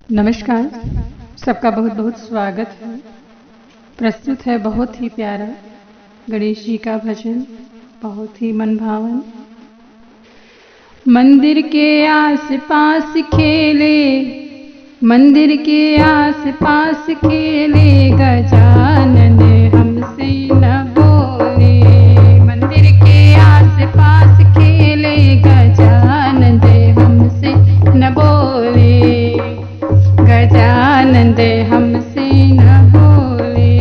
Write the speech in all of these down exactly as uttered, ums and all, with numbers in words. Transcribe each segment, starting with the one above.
नमस्कार, सबका बहुत बहुत स्वागत है। प्रस्तुत है बहुत ही प्यारा गणेश जी का भजन, बहुत ही मनभावन। मंदिर के आसपास खेले, मंदिर के आसपास खेले गजानन हमसे न बोले। मंदिर के आसपास खेले गजानन हमसे न बोले, गजानन हमसे न बोले।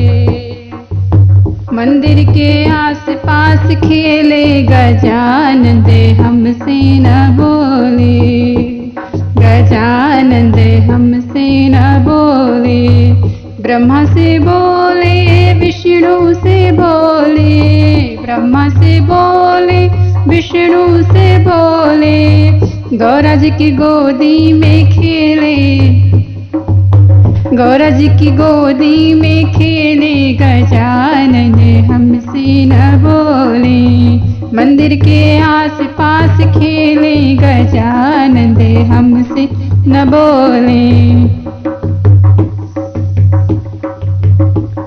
मंदिर के आसपास खेले गजानन हमसे न बोले, गजानन हमसे न बोले। ब्रह्मा से बोले, विष्णु से बोले, ब्रह्मा से बोले, विष्णु से बोले। गौरा जी की गोदी में खेले, गौरा जी की गोदी में खेले गजानन हमसे न बोले। मंदिर के आसपास खेले गजानन हमसे न बोले।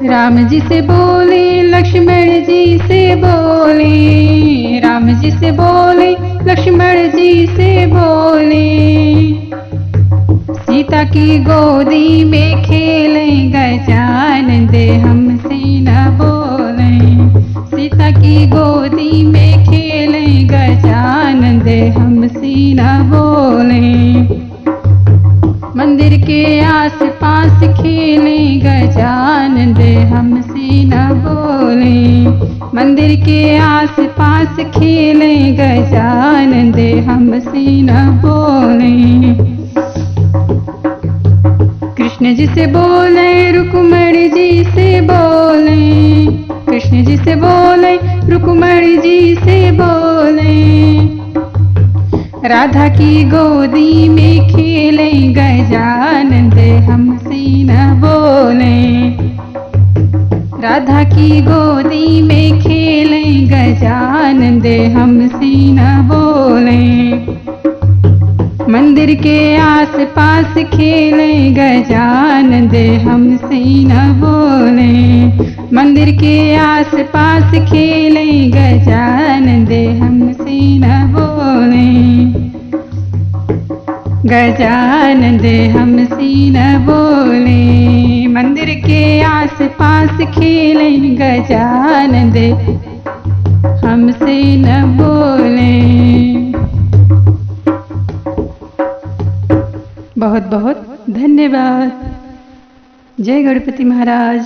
राम जी से बोले, लक्ष्मण जी से बोले, राम जी से बोले, लक्ष्मण जी से बोले। सीता की गोदी में खेले गजानन हमसे न बोले, सीता की गोदी में खेले गजानन हमसे न बोले। मंदिर के आसपास खेले गजानन हमसे न बोले, मंदिर के आसपास खेले गजानन हमसे न बोले। कृष्ण जी से बोले, रुक्मण जी से बोले, कृष्ण जी से बोले, रुक्मण जी से बोले। राधा की गोदी में खेले गजानन हमसे न बोले, राधा की गोदी में खेले गजानन हमसे न बोले। मंदिर के आसपास खेले गजानन हमसे न बोले, मंदिर के आसपास खेले गजानन हमसे न बोले, गजानन हमसे न बोले। मंदिर के आसपास खेले गजानन हमसे न बोले। बहुत बहुत धन्यवाद। जय गणपति महाराज।